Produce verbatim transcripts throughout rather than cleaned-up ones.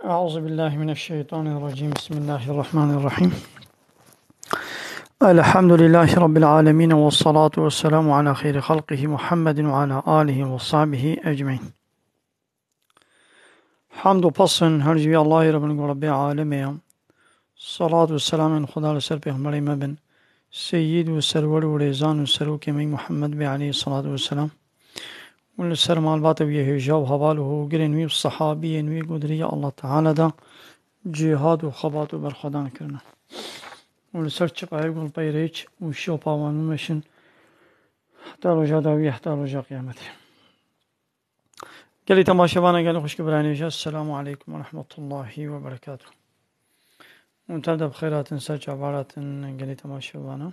أعوذ بالله من الشيطان الرجيم. بسم الله الرحمن الرحيم. الحمد لله رب العالمين، والصلاة والسلام على خير خلقه محمد وعلى آله وصحبه أجمعين. Hamd û pesn her ji wî Allahê re bin ku Rebbê alemê ye. Salat û selamên Xweda li ser Pêxemberê me bin. Seyyid û serwer û rêzan û serokê me Muhammed bê aleyhî salatu wesselam. Û li ser malbata wî hêja û heval û hogirên wî û sehabiyên wî ku di rêya Allah Teala de cihad û xebat û berxwedan kirine. Û li ser çiqayê ku li pey rêç û şopa wan bimeşin heta roja dawî, heta roja qiyametê. Gelî temaşevana, gelî xwişk û birayên hêja, Esselamu aleykum ve rahmetullahi ve berekatuh. Hûn tev de bi xêr hatin, ser çava hatin, gelî temaşevana.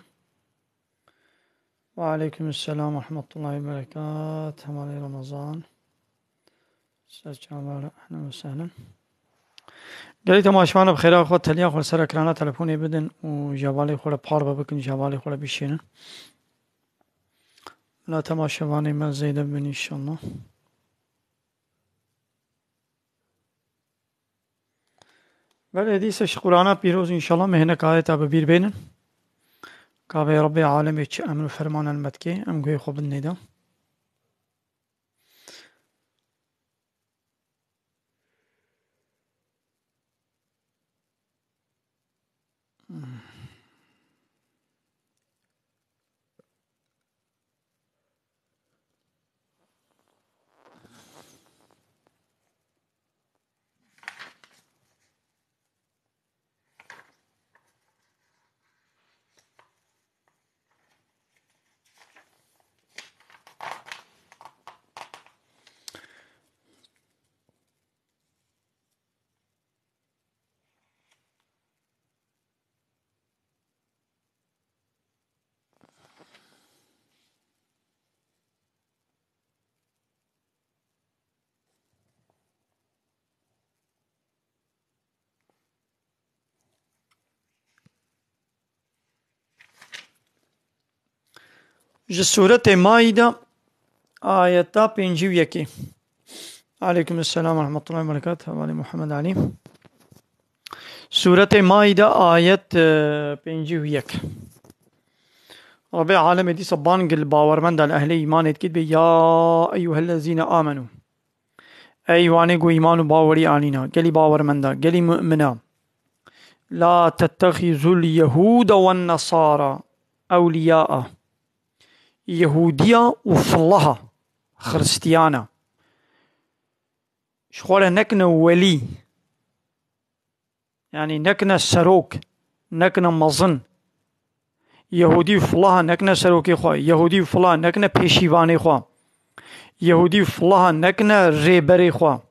Ve aleykum selam ve rahmetullahi ve berekat. Hevalê Ramazan. Ser çava, ehlen ve sehlen. Gelî temaşevana bi xêra xwe, teliya xwe li ser ekrana telefonê bidin û ji hevalê xwe re parve bikin, ji hevalê xwe re bişênin. Bila temaşevanê me zêde bin înşallah. Belê, dîsa ji Qur'ana pîroz înşallah me hinek ayeta bi bîr bênin. Ka vê Rebbê alemê çi emr û ferman el me dike, em guhê xwe bidinê de. Ji Sûretê Maîde, ayeta pêncî û yekê. Aleykum selam ve rahmetullahi ve berekat. Hevalê Muhammed Alî. Sûretê Maîde, ayet, e, pêncî û yek. Rebbê alemê dîsa bang li bawermenda, li ehlê îmanê dikit bê, "Ya eyyuhellezîne amenû." Ey wanê ku îman û bawerî anîna, gelî bawermenda, gelî mu'mina. "La tettexîzul yehûde wen nesara ewliyâa." Yehûdiya û filaha, Xiristiyana, ji xwe re nekine welî. Yanî nekine serok, nekine mezin. Yehûdî û filaha nekine serokê xwe. Yehûdî û filaha nekine pêşîvanê xwe. Yehûdî û filaha nekine rêberê xwe.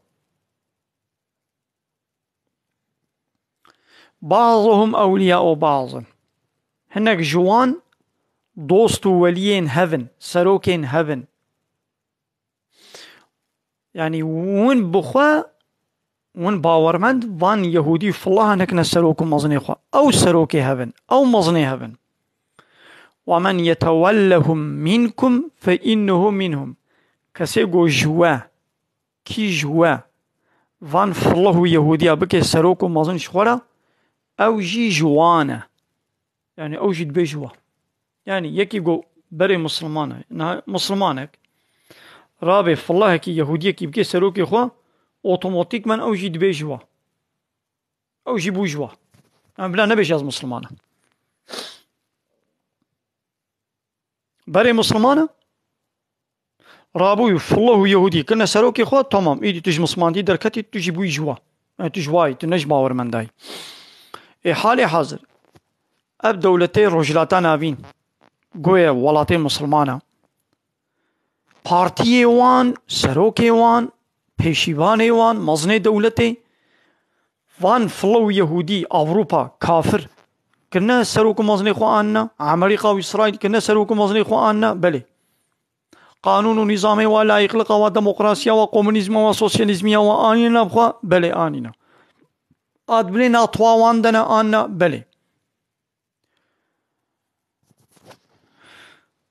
"Ba'zuhum ewliya'u ba'zin." Hinek ji wan dost û weliyên hev in, serokên hev in. Yanî hûn bi xwe, hûn bawermend, van Yehûdî û filaha nekine serok û mezinê xwe. Ew serokê hev in, ew mezinê hev in. "Ve men yetewellehum minkum fe innehu minhum." Kesê ku ji we, kî ji we van filah û Yehûdiya bike serok û mezin ji xwe re, ew jî ji wan e. Yanî ew jî dibê ji we. Yanî yekî ku berê Misliman e, niha Mislimanek, rabê filahekî Yehûdiyekî bike serokê xwe, otomatîkman ew jî dibê ji we. Ew jî bû ji we. Em bila nebêje ez Misliman im. Berê Misliman e, rabû û filah û Yehûdî kirine serokê xwe, tamam, îdî tu ji Mislimantî derketî, tu jî bûyî ji wa. Yani tu ji wayî, tu ne ji bawermendayî. Ê halê hazir, ev dewletê Rojhilata Navîn, goye welatê Misliman e, partiyê wan, serokê wan, pêşîvanê wan, mezinê dewletê, van filo û Yehûdî, Ewropa, kafir, kirine serok û mezinê xwe anine, Amerîka û Îsraîl kirine serok û mezinê xwe anine, belê. Qanûn û nîzamê wa, layîqliqa wa, demokrasiya wa, komunîzma wa, sosyalîzmiya wa anîne nav xwe, belê anîne. Adbilê NATO wan de ne anine, belê.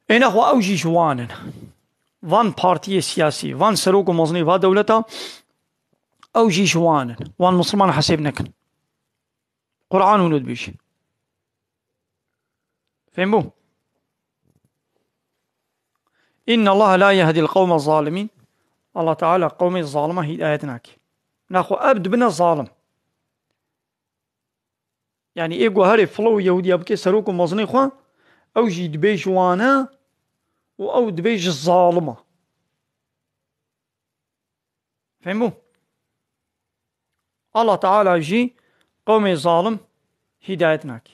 Ê nexwe ew jî ji wan in. Van partiyê siyasî, van serok û mezinê va dewleta, ew jî ji wan in. Wan misilman hesêb nekin. Quran hûn dibêjin. Fêm bû? Inna Allah la yehdil qewme zalimîn. Allah Teala qewmê zalima hîdayet nake. Naxwe ev dibine zalim. Yani ê guherê filo û Yehudiya bike serok û mezinê xwe, ew jî dibê ji wan e û ew dibê ji zalim e. Fehmû? Allah Teala jî qewmê zalim hîdayet nake.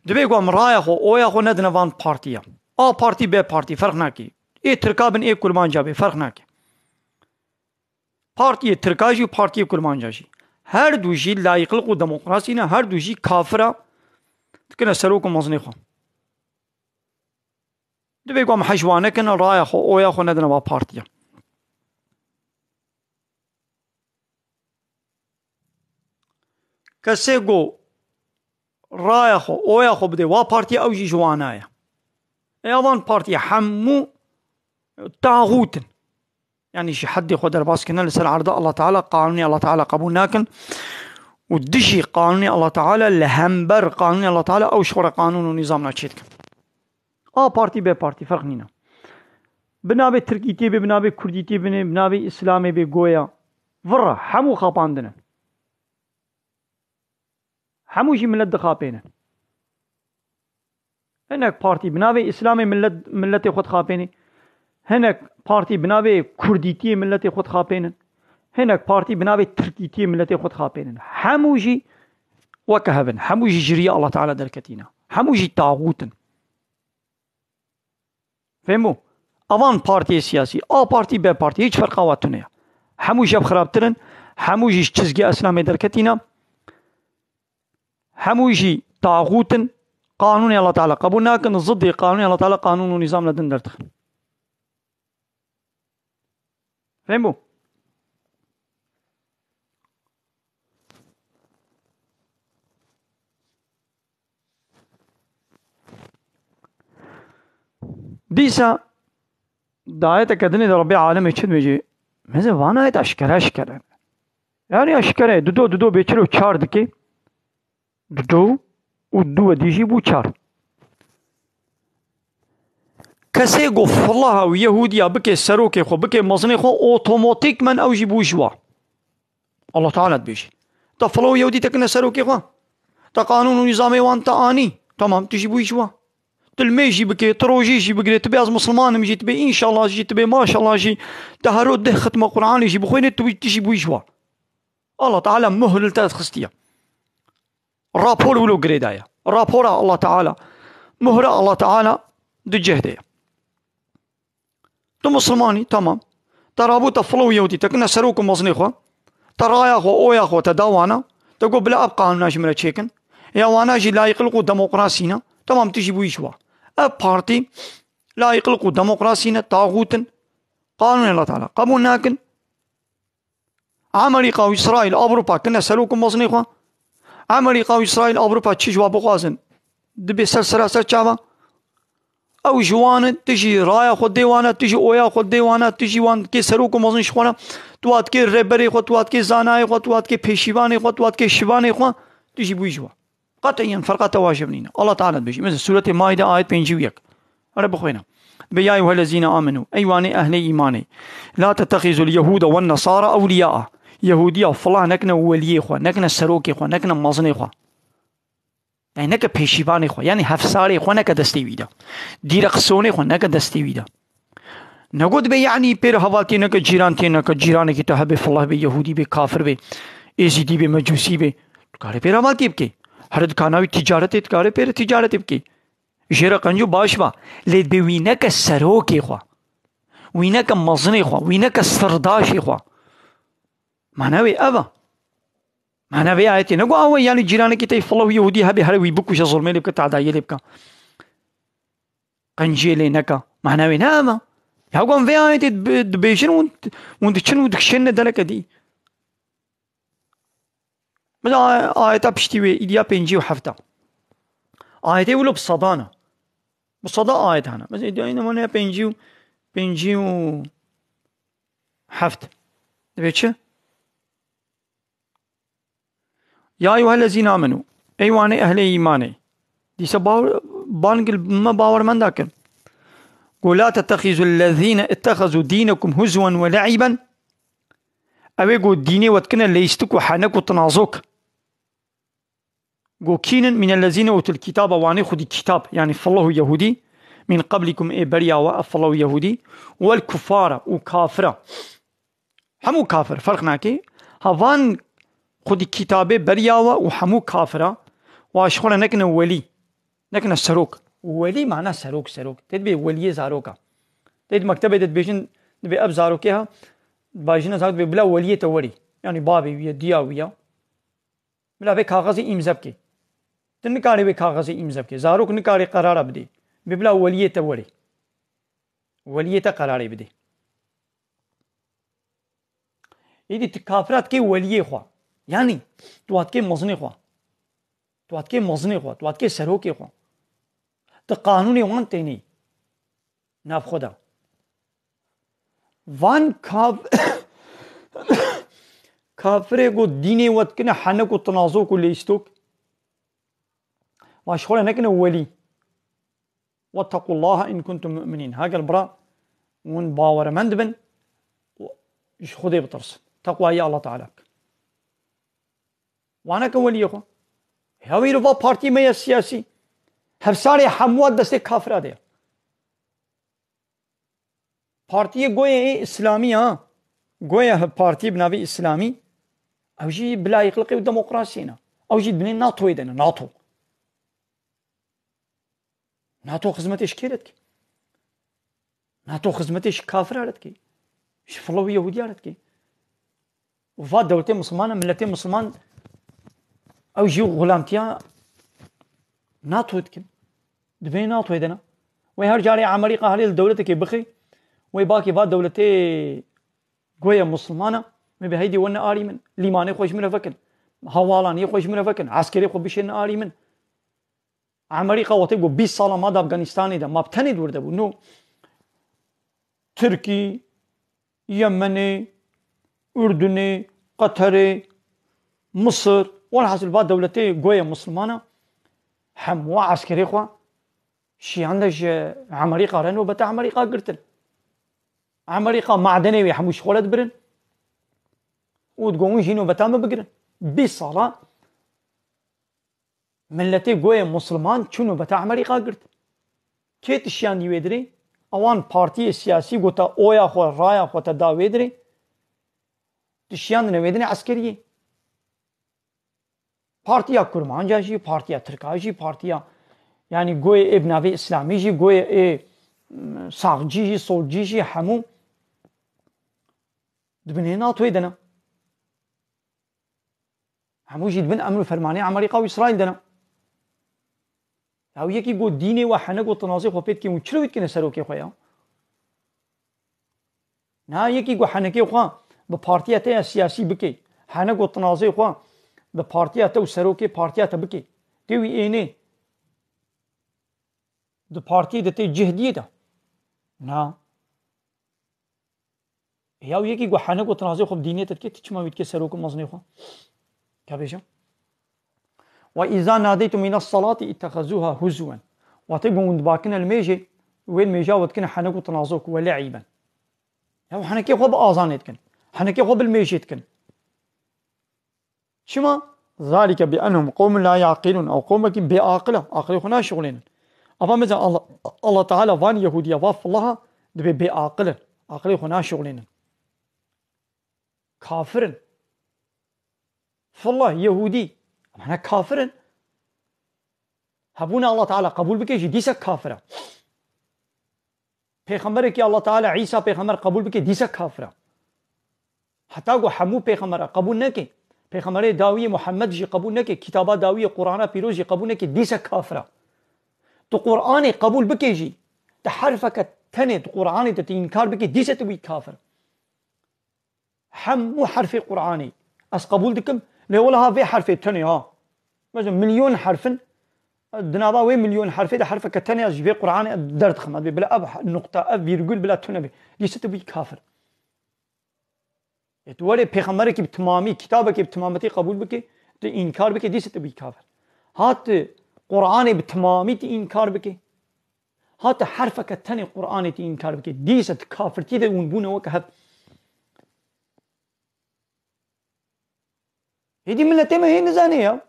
Dibê ku em raya xwe, oya xwe nedine van partiya. A partî, B partî, ferq nake. Ê Tirka bin, ê Kurmanca bê, ferq nake. Partiyê Tirka jî û partiyê Kurmanca jî. Her du jî layîqlik û demokrasî ne, her du jî kafira dikine serok û mezinê xwe. Dibê ku em hej wan nekin, raya xwe, oya xwe nedine va partiya. Kesê ku raya xwe, oya xwe bide wa partiya, ew jî ji wana ye. Ê avan partiya hemû taxût in. Yani ji heddê xwe derbas kirine li ser erda Allah Teala, qanûnê Allah Teala qebûl nakin û dijî qanûnê Allah Teala, li hember qanûnê Allah Teala ew ji xwe re qanûn û nîzam naçêdikin. A partî, B partî, ferq nîne. Bi navê Tirkîtiyê bê, bi navê Kurdîtiyê bê, bi navê Îslamê bê, goya. Virre, hemû xapandin in. Hemû jî milet dixapênin. Hinek partî bi navê Îslamê milet, miletê xwe dixapênê. Hinek partî bi navê Kurdîtiyê miletê xwe dixapênin. Hinek partî bi navê Tirkîtiyê miletê xwe dixapênin. Hemû jî weke hev in. Hemû jî ji riyê Allah Teala derketîne. Hemû jî taxût in. Fehmo? Avan partiyê siyasî, A partî, B partî, hiç ferqa wa tune ye. Hemû jî ev xirabtir in, hemû jî ji çizgiya Îslamê derketîne, hemû jî taxût in, qanûnê Allah Teala qebûl nakin, zidê qanûnê Allah Teala qanûn û nîzam li din derdixin. Fehmo? Dîsa di ayeteke dinê de Rebbê alemê çi dibêje? Meze van ayet eşkere eşkere. Yani eşkere, dido, dido bê çilo çar dike. Dido û du wedî jî bû çar. Kesê ku filaha û Yehudiya bike serokê xwe, bike mezinê xwe, otomatîkmen ew jî bû ji wa. Allah Teala dibêje. Te filo Yehudî te kine serokê xwe. Te qanûn û nîzamê wan te anî. Tamam, tu jî bûyî ji wan. Tu li mêj jî bikê, tu rojî jî bigirê, tu bê ez misilman im jî, tu bê înşallah jî, tu bê maşallah jî, te hero deh xitma Qur'anê jî bixwînê, tu, tu jî bûyî ji wan. Allah Teala muhr li te xistiye. Rapor wilo girêdaye. Rapora Allah Teala, muhra Allah Teala di cih de ye. Tu misilmanî, tamam. Te rabû te filo Yehudî, te kine serok û mezinê xwe. Te raya xwe, oya xwe, te da wana. Te got bila ev qanûna ji min re çêkin. Ya wana jî layîqlik û demokrasî ne. Tamam, tu jî bûyî ji wa. Ev partî layîqlik û demokrasî ne, taxût in. Qanûnê Allah Teala qebûl nakin. Amerîka û Îsraîl, Ewropa kine serok û mezinê xwe. Amerîka û Îsraîl, Ewropa çi ji wa bixwazin, dibê ser sera ser çava. Ew ji wan in, tu jî raya xwe dê wana, tu jî oya xwe dê wana, tu jî wan dikê serok û mezin ji xwe re, tu wa dikê rêberê xwe, tu wa dikê zanayê xwe, tu wa dikê pêşîvanê xwe, tu wa dikê şivanê xwe, tu jî bûyî ji wan. Qet'iyen ferqa te wa ji min nîne. Allah Teala dibêje. Mesela Sûretê Maîde ayet pêncî û yek. Here bixwîne. Dibê, "Ya eyyuhellezîne amenû." Ey wanê ehlê îmanê. "La tettexîzul yehûde wen nesara ewliyâa." Yehûdiya filan nekine weliyê xwe, nekine serokê xwe, nekine mezinê xwe. Yani neke pêşîvanê xwe, yani hefsarê xwe neke destê wî de. Dîreksonê xwe neke destê wî de. Negot be yani pêr hevaltiyê neke, cîran tê neke, cîranekî te hebe, fillah be, yehûdî be, kafir be, êzîdî be, mecûsî be. Tu karê pêr hevaltiyê bikê. Here dikana wî ticaretê, tu karê pêr ticaretê bikê. Jê re qenco baş ba. Lê dibê wî neke serokê xwe. Wî neke mezinê xwe. Wî neke sirdaşê xwe. Mana wê ev e. Mana vê ayetê ne got, awe, yani cîranekî te fillah yehûdî hebe, here wî bikuje, zulmê lê bike, tadayê lê bike. Qenciyê lê neke. Mana wê ne ev e. Ya got, em vê ayetê dibe-, dibêjin û hûn diçin û dikişênine dereke dî. Mesela ay-, ayeta piştî wê, îdiya pêncî û heft e. Ayetê wilo bi sedan e. Bi seda ayet hene. Mesela îdiya îne mane pêncî û, pêncî û heft. Divê çi? Ya eyyuhellezîne amenû. Ey wanê ehlê îmanê. Dîsa bawer, bang li me bawermenda kin. Go la tettexîzu lezîne ittexezû dînekum huzwen we le'îben. Ew ê go dînê we dikine leyistik û henek û tinazok. Go kînin mînellezîne utul kitaba, wanê xwedî kitab, yanî fillah û yehûdî, min qablikum, ê beriya we, ev fillah û yehûdî, wel kuffara, û kafira. Hemû kafir, ferq nake. Ha van xwedî kitabê beriya we û hemû kafira, wa ji xwe re nekine welî, nekine serok. Welî mana serok, serok. Tê dibê weliyê zaroka. Tê di mektebê de dibêjin, dibê ev zarokê ha, bajine zarok dibê bila weliyê te werî. Yanî bavê wî ye, diya wî ye. Bila vê kaxezê îmze bikê. Tu nikarê wê kaxezê îmze bikê. Zarok nikarê qerara bidê. Bê bila weliyê te werê. Weliyê te qerarê bidê. Êdî tu kafira dikê weliyê xwe. Yanî, tu wa dikê mezinê xwe. Tu wa dikê mezinê xwe. Tu wa dikê serokê xwe. Tu qanûnê wan tênî nav xwe de. Van kaf-, kafirê ku dînê we dikine henek û tinazok û lêstok, wan ji xwe re nekine welî. Wettekullaha in kuntum mu'minîn. Heger bira hûn bawermend bin, ji Xwedê bitirsin. Teqwayî Allah Teala bikin. Wane ke weliyê xwe. Ya wî va partî me ye siyasî. Hevsarê hemû destê kafira de ye. Partiyê goyê ê îslamî ya. Goya he partiyê bi navê îslamî. Ew jî bila îqliqê û demokrasiyê ne. Ew jî binê NATOyê de ne. NATO. NATO xizmetê ji kê re dike? NATO xizmetê ji kafira re dike. Ji filo û Yehudiya re dike. Va dewletê Musulman e, miletê Musulman ew jî xulamtiya NATO dikin. Dibê NATOyê de ne. Wê her carê Amerîka herê li dewletekê bixê, wê bakê va dewletê goya Musulman e, wê bê heydî wene arî min. Lîmanê xwe ji min re vekin. Hewalaniyê xwe ji min re vekin. Eskerê xwe bişêne arî min. Amerîka wextê ku bîst sala ma di Afganistanê de, ma bi tenê di wir de bû. No Tirkî, Yemenê, Urdunê, Qeterê, Misir, welhasil va dewletê goya Musulmana, hemû eskerê xwe şiyan de ji Amerîka re nobeta Amerîka girtin. Amerîka madenê wê hemû ji xwe re dibirin û digo hûn jî nobeta me bigirin. Bîst sala Miletê goyê Musulman çû nobeta Amerîka girt. Kê tişiyandî wê dirê? Ewan partiyê siyasî ku te oya xwe, raya xwe te da wê dirê, tişiyandine wê dinê eskeriyê. Partiya Kurmanca jî, partiya Tirka jî, partiya, yanî goyê ê bi navê Îslamî jî, goyê ê, m, saxcî jî, solcî jî hemû di binê NATOyê de ne. Hemû jî di bin emr û fermanê Amerîka û Îsraîl de ne. Ya wî yekî got dînê we henek û tinazê xwe pê dikê û çilo wî dikine serokê xwe ya? Na yekî got henekê xwe bi partiya te ya siyasî bike. Henek û tinazê xwe bi partiya te û serokê partiya te bike. Tê wî ênê di partiyê de tê cih diyê de. Na. Ya û yekî ku henek û tinazê xwe bi dînê te dike, tu çima wî dike serok û mezinê xwe? Ka bêjim. Ve îza nadeytum île salati ittexezûha huzwen. Wextê ku hûn dibakine li mêjê, wê li mêja we dikine henek û tinazok, we le'îben. Ya henekê xwe bi azanê dikin. Henekê xwe bi li mêjê dikin. Çima? Zalike bi enhum qewmun la yaqilun. Ew qewmekî bêaqil e. Aqilê xwe naşixulênin. Ava mesela Allah, Allah Teala van Yehudiya, va filaha dibê bêaqil in. Aqilê xwe naşixulênin. Kafir in. Filah Yehudî. Em hene kafir in. Hebûna Allah Teala qebûl bike jî dîsa kafir e. Pêxemberekî Allah Teala Îsa pêxember qebûl bike, dîsa kafir e. Heta ku hemû pêxembera qebûl neke, pêxemberê dawiyê Muhammed jî qebûl neke, kitaba dawiyê Qur'ana pîroz jî qebûl neke, dîsa kafir e. Tu Qur'anê qebûl bike jî, tu herfeke tenê tu Qur'anê de tu înkar bike, dîsa tu bûyî kafir. Hemû herfê Qur'anê ez qebûl dikim, Lê wela ha vê herfê tenê ha. Mesela milyon herf in, di nava wê milyon herfê de herfeke tenê ez ji vê Qur'anê derdixim. Ez dibê bila ev nuqta, ev vîrgul bila tune bê. Dîsa tu bûyî kafir. Ê tu werê pêxemberekî bi timamî, kitabekî bi timametî qebûl bikî, tu înkar bikî, dîsa tu bûyî kafir. Ha tu Qur'anê bi timamî tu înkar bikî, ha tu herfeke tenê Qur'anê tu înkar bikî, dîsa tu kafirtî de hûn bûne weke hev. Hêdî miletê me hê nizane ya.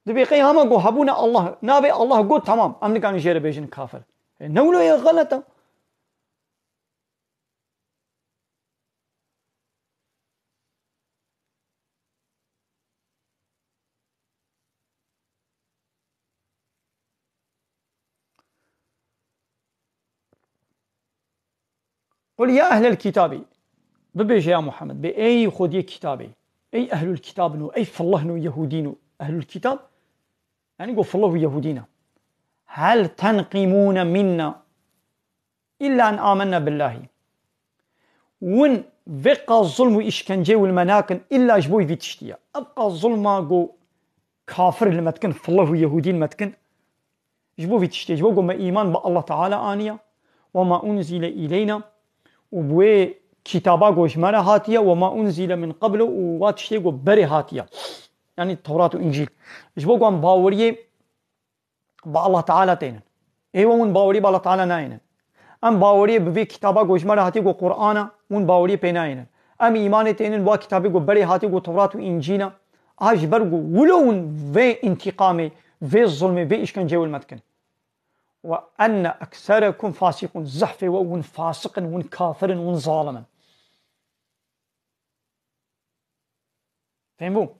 Dibê qey hema got hebûne Allah, navê Allah got, temam. Em nikarin jê re bêjin kafir. E, ne wilo ye, xelet e. قل يا أهل الكتاب. Bibêje ya Muhammed, bê ey xwediyê kitabê, ey ehlul kitab no, ey fillah no, yehudî no, ehlul kitab, yani got fillah û yehudî ne. Hel tenqimûne minna illa en amenna billahi. Win vê qas zulm û îşkenceyê win me nakin illa ji bo vî tiştî ye. Ev qas zulma ku kafir li me dikin, fillah û yehûdî li me dikin, ji bo vî tiştê, ji bo ku me îman bi Allah Teala aniye, we ma unzile îleyna, û bi wê kitaba ku ji me re hatiye, we ma unzile min qablu, û wa tiştê ku berê hatiye. Yani Tewrat û Încîl. Ji bo ku em baweriyê bi Allah Teala tênin. Ê we hûn bawerî bi Allah Teala nayênin. Em baweriyê bi vê kitaba ku ji me re hatî ku Qur'an e, hûn baweriyê pê nayênin. Em îmanê tênin wa kitabê ku berê hatî ku Tewrat û Încîl e. A ji ber ku wilo hûn vê întîqamê, vê zulmê, vê îşkenceyê wil me dikin. Ve enne ekserekum fasiqun. Zehfê we hûn fasiq in, hûn kafir in, hûn zalim in. Fêm bû?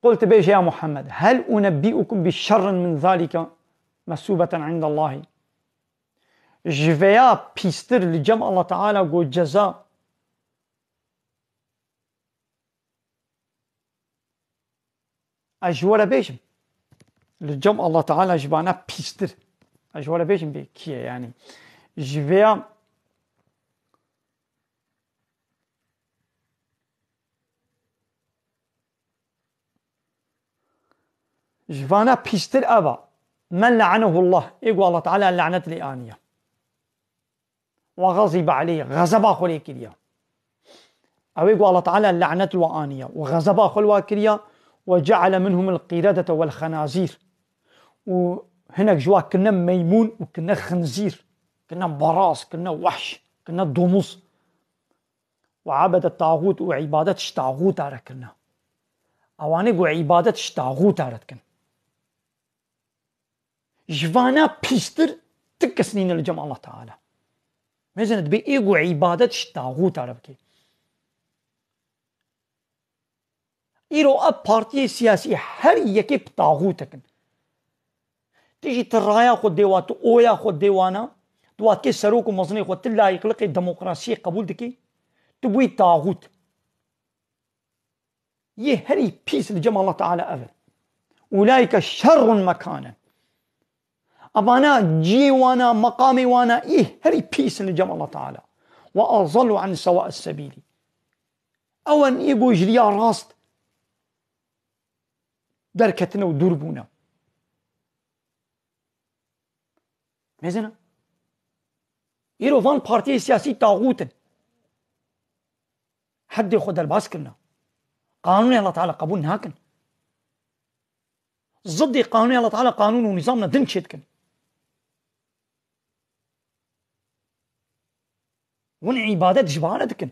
Qul, tu bêje ya Muhammed, hel unebbi'ukum bi şerrin min zalike mesubeten indallahi. Ji veya pîstir li cem Allah Teala got ceza. Ez ji we re bêjim. Li cem Allah Teala ji vana pîstir. Ez ji we re bêjim bê kî ye yani. Ji veya Ji vana pîstir ev a. Men le'enehullah. Ê ku Allah Teala lanet lê aniye. Ve gazibe aleyh. Gazeba xwe lê kiriye. Ew ê ku Allah Teala lanet li we aniye. Ve gazeba xwe li we kiriye. Ve ceale minhumul qiredete vel xenazir. Û hinek ji we kirine meymûn û kirine xinzîr. Kirine baraz, kirine wehş, kirine domuz. Ve abede tağut û îbadet ji taxûta re kirine. Ewanê ku îbadet ji taxûta re dikin. Ji vana pîstir ti kes nîne li cem Allah Teala. Mêzin dibê ê ku îbadet ji taxûta re bike. Îro ev partiyê siyasî her yekê bi taxût dikin. Tu jî tu raya xwe dê wa, tu oya xwe dê wana, tu watkê serok û mezinê xwe, tu layîqliqê demokrasiyê qebûl dikî, tu bûyî taxût. Yê herî pîs li cem Allah Teala ev in. Ulaîke şerrun mekanen. Evana cihê wana, meqamê wana, yê herî pîs in li cem Allah Teala. Ve azallu an sewa sebîlî. Ew in ê ku ji riya rast derketine û dûr bûne. Mêzin e? Îro van partiyê siyasî taxût in. Heddê xwe derbas kirine. Qanûnê Allah Teala qebûl nakin. Ziddê qanûnê Allah Teala qanûn û nîzam ne din çêdikin. Hûn îbadet ji van re dikin.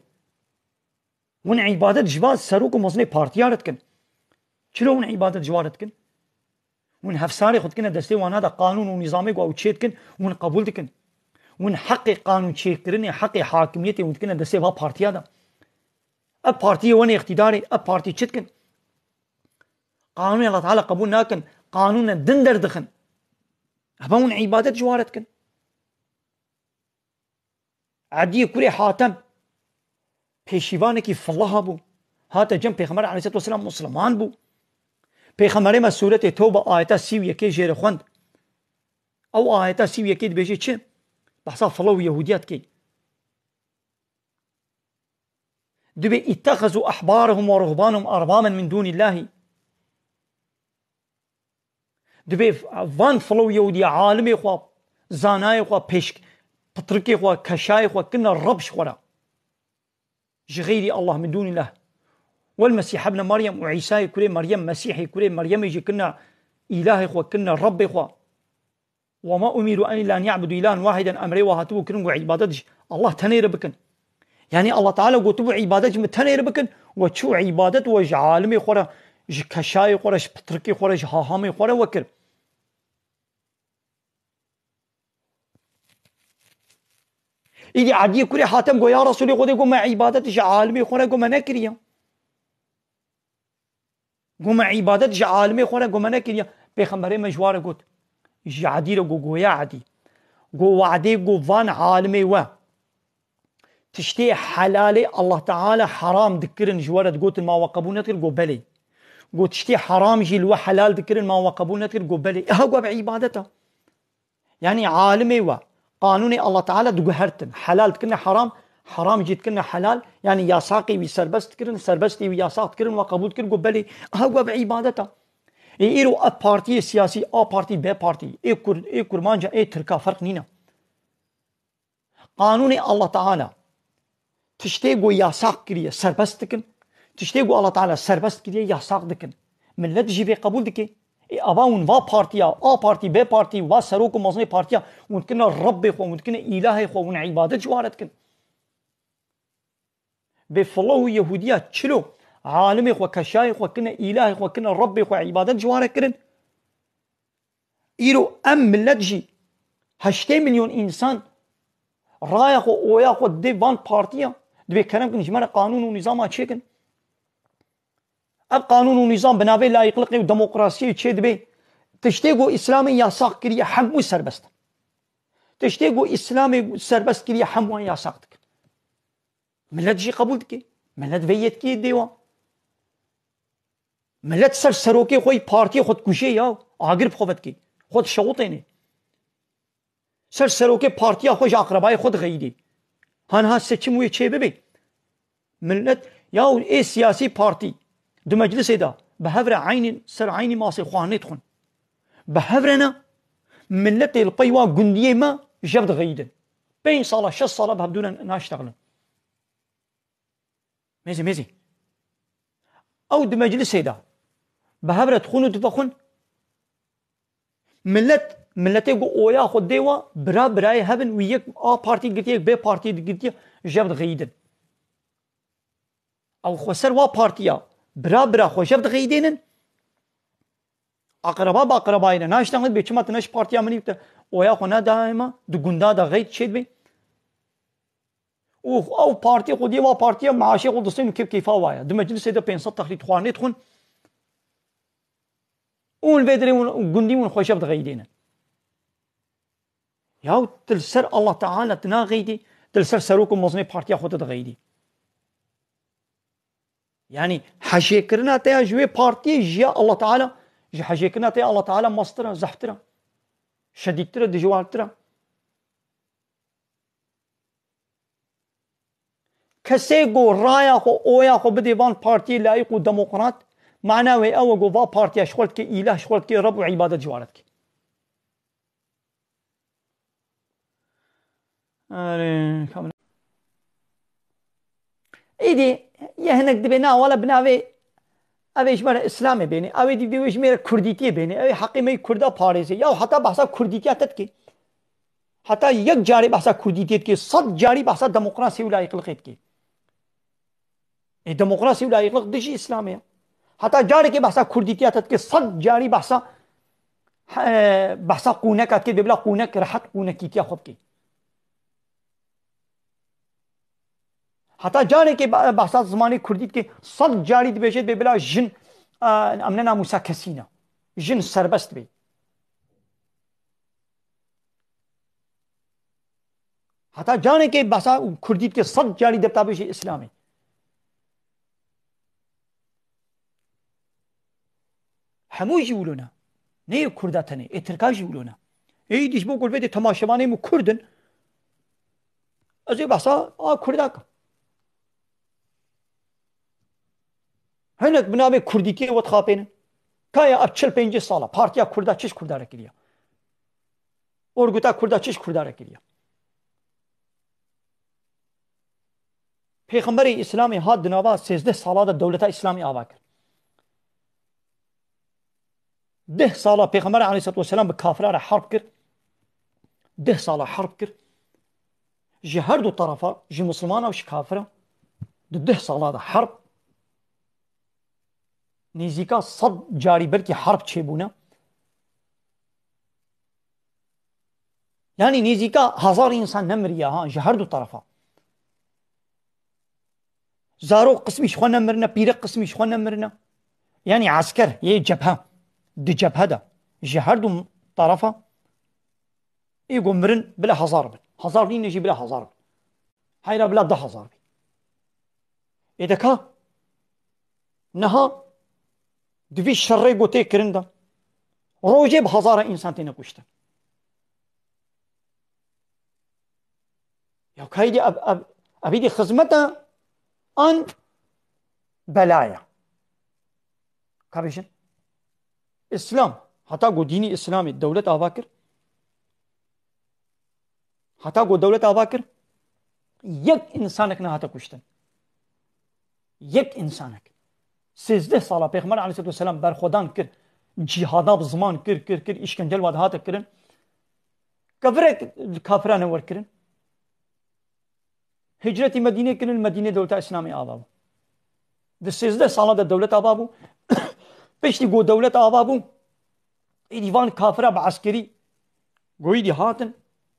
Hûn îbadet ji van serok û mezinê partiya re dikin. Çilo hûn îbadet ji wan re dikin? Hûn hefsarê xwe dikine destê wana de, qanûn û nîzamê ku ew çê dikin, hûn qebûl dikin. Hûn heqê qanûn çêkirinê, heqê hakimiyetê hûn dikine destê va partiya de. Ev partiyê wenê îqtîdarê, ev partî çi dikin? Qanûnê Allah Teala qebûl nakin, qanûne din derdixin. Heba hûn îbadet ji wan re dikin. Ediyê kurê Hatem pêşîvanekî fillaha bû. Hate cem Pêxember aleyhisselatu vesselam, Musliman bû. Pêxemberê me sûretê Tewbe ayeta sî û yekê jê re xwend. Ew ayeta sî û yekê dibêje çi? Behsa filla û Yehûdiya dikey. Dibê اتخذوا أحبارهم ورهبانهم أربابا من دون الله. Dibê van filo Yehûdiya alimê xwe, zanayê xwe, pêşk-, pitrikê xwe, keşayê xwe kirine Reb ji xwe re. Ji xeyrî Allah, min dûnî lah. Wel Mesîh ibne Meryem û Îsayê kurê Meryem, Mesîhê kurê Meryemê jî kirine îlahê xwe, kirine Rebbê xwe. وما أمروا إلا أن يعبدوا إلها واحدا, emrê wa hatibû kirin ku îbadet ji Allah tenê re bikin. Yanî Allah Teala gotibû îbadet ji min tenê re bikin, we çû îbadet we ji alimê xwe re, ji keşayê xwe re, ji pitrikê xwe re, ji hahamê xwe re we kir. Îdî Ediyê kurê Hatem got, ya Resûlê Xwedê, got me îbadet ji alimê xwe re got me nekiriye. Got me îbadet ji alimê xwe re got me nekiriye. Pêxemberê me ji wa re got. Ji Edî re got, got ya Edî. Got Wedê got van alimê we. Tiştê helalê Allah Teala heram dikirin ji we re digotin ma we qebûl nedikir, got belê. Got tiştê heram jî li we helal dikirin ma we qebûl nedikir, got belê. Eha got ev îbadet e. Yanî alimê we qanûnê Allah Teala diguhertin. Helal dikirine heram, heram jî dikirine helal. Yanî yasaqê wî serbest dikirin, serbestê wî yasaq dikirin, we qebûl dikir, got belê, aha got ev îbadet e. Ê îro ev partiyê siyasî, A partî, B partî, ê Kurd, ê Kurmanca, ê Tirka ferq nîne. Qanûnê Allah Teala tiştê ku yasaq kiriye serbest dikin, tiştê ku Allah Teala serbest kiriye yasaq dikin. Millet jî vê qebûl dike. Ê ava hûn va partiya, A partî, B partî, va serok û mezinê partiya, hûn kirine Rebbê xwe, hûn kirine îlahê xwe, hûn îbadet ji wa re dikin. Bê filo û Yehûdiya çilo, alimê xwe, keşayê xwe kirine, îlahê xwe kirine, Rebbê xwe îbadet ji wa re kirin. Îro em millet jî heştê milyon însan raya xwe, oya xwe dê van partiya, dibê kerem kin ji me re qanûn û nîzama çêkin. Ev qanûn û nîzam bi navê layîqliqê û demokrasiyê çê dibê. Tiştê ku Îslamê yasaq kiriye hemû serbest in. Tiştê ku Îslamê serbest kiriye hemû wan yasaq dikin. Millet jî qebûl dike. Millet vê yetkiyê dê wan. Millet ser serokê xwe yî partiyê xwe dikujê ya, agir bi xwe vedikê. Xwe dişewitênê. Ser serokê partiya xwe ji aqrebayê xwe dixeyidê. Hanha seçim wê çê bibe. Millet ya ê siyasî partî di meclisê de bi hev re eynî ser eynî masê xwarinê dixwin. Bi hev re ne, milletê li pey wa gundiyê me jev dixeyidin. Pênc sala, şeş sala bi hevdû re naştexilin. Mêzî, mêzî. Ew di meclisê de bi hev re dixwin û divexwin. Millet, milletê ku oya xwe dê wa, bira birayê hev in, wî yek A partî girtiye, yek B partî girtiye, jev dixeyidin. Ew xweser wa partiya, bira bira xwe jev dixeyidênin. Aqreba bi aqrebayê ne. Naştexilin bê çima tu ne ji partiya min î te oya xwe nedaye me, di gunda de xeyt çê dibê. Û ew partî xwediyê wa partiya meaşê xwe distên û kêf kêfa wa ye. Di meclisê de pênc sed texlît xwarinê dixwin. Û li vê dirê hûn gundî hûn xwe jev dixeyidênin. Yaw tu li ser Allah Teala tu naxeyidî, tu li ser serok û mezinê partiya xwe tu dixeyidî. Yanî hejêkirina te ya ji wê partiyê ji ya Allah Teala, ji hejêkirina te ya Allah Teala mestir e, zehftir e, şedîdtir e, dijwartir e. Kesê ku raya xwe, oya xwe bidê van partiyê layîq û demokrat, mana wê ew e ku va partiya ji xwe dike îlah, ji xwe dike Reb û îbadet ji wa re dike. Erê, kamera. Êdî, yê hinek dibê, na, wala bi navê, ev ê ji me re Îslamê bênê, ew ê dî dê wê ji me re Kurdîtiyê bênê, ew ê heqê me yê Kurda parêzê. Ya heta behsa Kurdîtiya te dikê. Heta yek carê behsa Kurdîtiyê dikê, sed carî behsa demokrasiyê û layîqliqê dikê. Ê demokrasî û layîqliq dijî Îslamê ye. Heta carekê behsa Kurdîtiya te dike, sed carî behsa, he, behsa qûneka dike, dê bila qûnek rehet qûnekîtiya xwe bike. Heta carekê be-, behsa zimanê Kurdî dike, sed carî dibêje dê bila jin, e, em ne namûsa kesî ne. Jin serbest bê. Heta carekê behsa Kurdî dike, sed carî dê bila bêje Îslamê. Hemû jî wilo ne. Ne yê Kurda tenê, ê Tirka jî wilo ne. Ê îdî ji bo ku li vê dê temaşevanê min Kurd in, ez ê behsa a Kurda kim. Hinek bi navê Kurdîtiyê we dixapênin. Ka ya ev çil pêncî sala Partiya Kurda çi ji Kurda re kiriye? Orguta Kurda çi ji Kurda re kiriye? Pêxemberê Îslamê hat di nava sêzdeh sala de dewleta Îslamê ava kir. Deh sala Pêxember aleyhisselatu vesselam bi kafira re harb kir. Deh sala harb kir. Ji her du tarafa, ji Mislimana û ji kafira, di deh sala de harb, nêzîka sed carî belkî harb çêbûne. Yanî nêzîka hezar însan nemiriye ha, ji her du tarafa. Zarok qismî ji xwe nemirine, pîrek qismî ji xwe nemirine. Yanî esker yê cebhe, di cebhe de ji her du tarafa, ê ku mirin bila hezar bin. Hezar nîne jî bila hezar bin. Heyra bila du hezar bin. Ê de ka niha di vî şerê ku tê kirin de rojê bi hezara însan têne kuştin. Ya kaydî ev, ev, ev îdî xizmet e an bela ye? Ka bêjin, Îslam, heta ku dînî Îslamê dewlet ava kir, heta ku dewlet ava kir, yek însanek nehate kuştin. Yek însanek. Sêzdeh sala Pêxember aleyhisselatu vesselam berxwedan kir, cîhada bi ziman kir, kir, kir, îşkence li we dihate kirin. Kevirek li kafira ne wer kirin. Hicretî Medînê kirin, Medînê dewleta Îslamê ava bû. Di sêzdeh sala de dewlet ava bû. Piştî ku dewlet ava bû, êdî van kafira bi eskerî goyî dî hatin,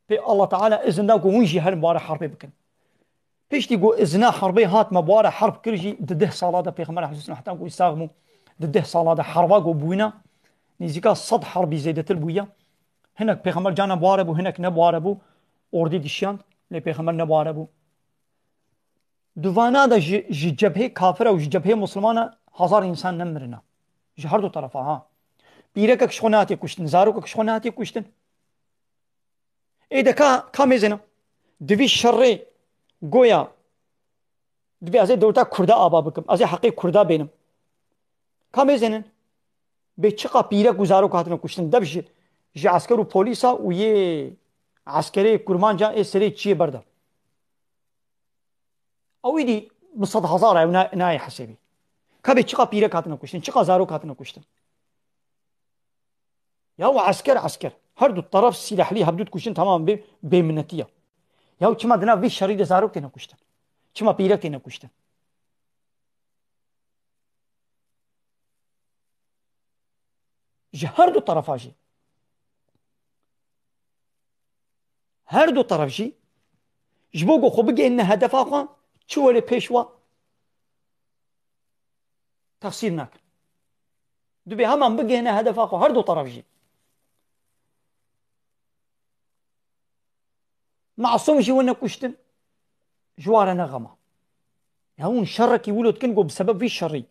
pê Allah Teala izin da ku hûn jî herin bi ware herbê bikin. Piştî ku izina herbê hat me bi ware herb kir jî, di deh sala de Pêxember aleyhisselam heta ku sax bû, di deh sala de herba ku bûyne, nêzîka sed herbî zêdetir bûye. Hinek Pêxember cana bi ware bû, hinek ne bi ware bû, ordî dişiyand, lê Pêxember ne bi ware bû. Di vana de ji, ji cebhê kafira û ji cebhê Muslimana hezar însan nemirine. Ji her du tarafa ha. Pîrekek ji xwe nehatiye kuştin, zarokek ji xwe nehatiye kuştin. Ê de ka, ka mêzêne. Di vî şerê goya dibê ez ê dewleta Kurda ava bikim. Ez ê heqê Kurda bênim. Ka mêzênin. Bê çiqa pîrek û zarok hatine kuştin. Dev ji, ji esker û polîsa û yê eskerê kurmanca ê serê çiyê berda. Ew îdî bi sed hezar ew na-, nayê hesêbî. Ka bê çiqa pîrek hatine kuştin, çiqa zarok hatine kuştin. Ya û esker, esker. Her du taraf sîlehlî, hevdû dikuştin, tamam bê, bêminetî ya. Ya çima di nav vî şerî de zarok têne kuştin? Çima pîrek têne kuştin? Ji her du tarafa jî. Her du taraf jî ji bo ku xwe bigihîne hedefa xwe, çi welê pêş we texsîr nakin. Dibê heman bigihîne hedefa xwe, her du taraf jî. Masûm jî wene kuştin, ji ware ne xema. Ya hûn şerekî wilo dikin ku bi sebeb vî şerî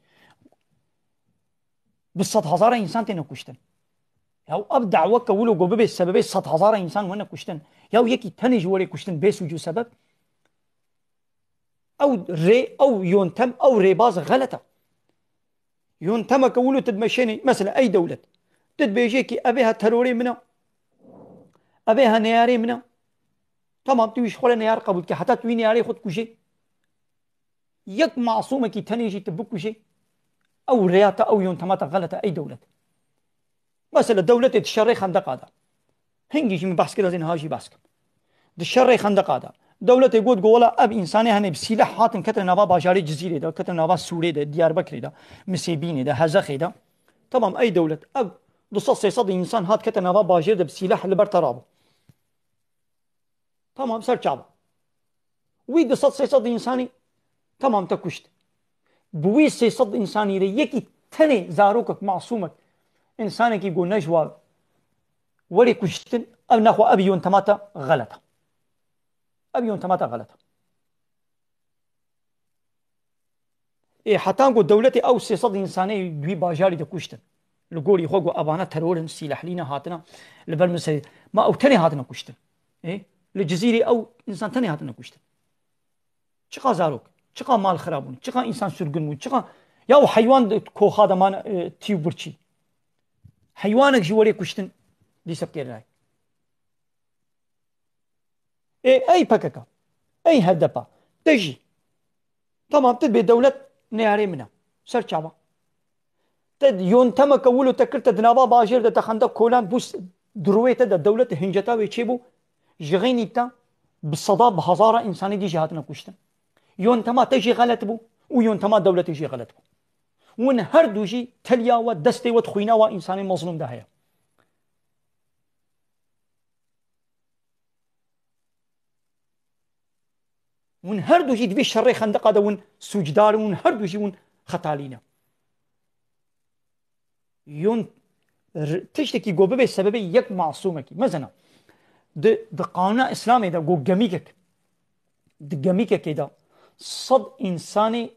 bi sed hezara însan têne kuştin. Ya ev daweke wilo ku bibê sebebê sed hezara însan wene kuştin. Ya yekî tenê ji werê kuştin bê sûc û sebeb. Ew rê, ew yontem, ew rêbaz xelet e. Yontemeke wilo tu dimeşênî, mesela ey dewlet. Tu dibêjê ki ev ê ha terorê min e. Ev ê ha neyarê min e. Tamam, tu ji xwe re neyar qebûl dikî. Heta tu wî neyarê xwe dikujê. Yek masûmekî tenê jî tu bikujê. Ew rêya te, ew yontema te xelet e ey dewlet. Mesela dewletê di şerê xendeqa de. Hingî jî min behs kir, ez ê niha jî behs kim. Di şerê xendeqa de. Dewletê got, got, wela ev însanê hene bi sîleh hatin ketin nava bajarê Cizîrê de, ketin nava Sûrê de, Diyarbekirê de, Misêbînê de, Hezexê de. Tamam, ey dewlet, ev du sed sê sed însan hat ketin nava bajêr de bi sîleh li ber te rabû. Tamam, ser çava. Wî du sed sê sed însanî tamam te kuşt. Bi wî sê sed însanî rê yekî tenê zarokek, masûmek, însanekî ku ne ji wa werê kuştin, ev nexwe ev yontema te xelet e. Ev yontema te xelet e. Ê, heta ku dewletê ew sê sed însanê di wî bajarî de kuştin. Li gorî xwe ku evana teror in, sîlehlî ne hatine, li ber min serê. Ma ew tenê hatine kuştin. Ê, li Cizîrê ew însan tenê hatine kuştin. Çiqa zarok, çiqa mal xirab bûn, çiqa însan sirgin bûn, çiqa Ya û heywan di koxa de man, e, tî û birçî. Heywanek jî werê kuştin, dîsa bikêrnayê. Ê, ey P K K, ey H D P, te jî. Tamam, tu dibê dewlet neyarê min e. Ser çava. Te yontemeke wilo te kir, te di nava bajêr de te xendeq kolan bû, s-, di rûyê te de dewlet hinceta wê çêbû, ji xeynî te bi seda, bi hezara însanê dî jî hatine kuştin. Yontema te jî xelet bû û yontema dewletê jî xelet bû. Hûn her du jî teliya we, destê we di xwîna we însanê mezlûm de heye. Hûn her du jî di vê şerê xendeqa de hûn sûcdar in, hûn her du jî hûn xetalî ne. Yon r-, tiştekî ku bibe sebebê yek masûmekî. Mesela, di, di qanûna Îslamê de ku gemîkek, di gemîkekê de sed însanê,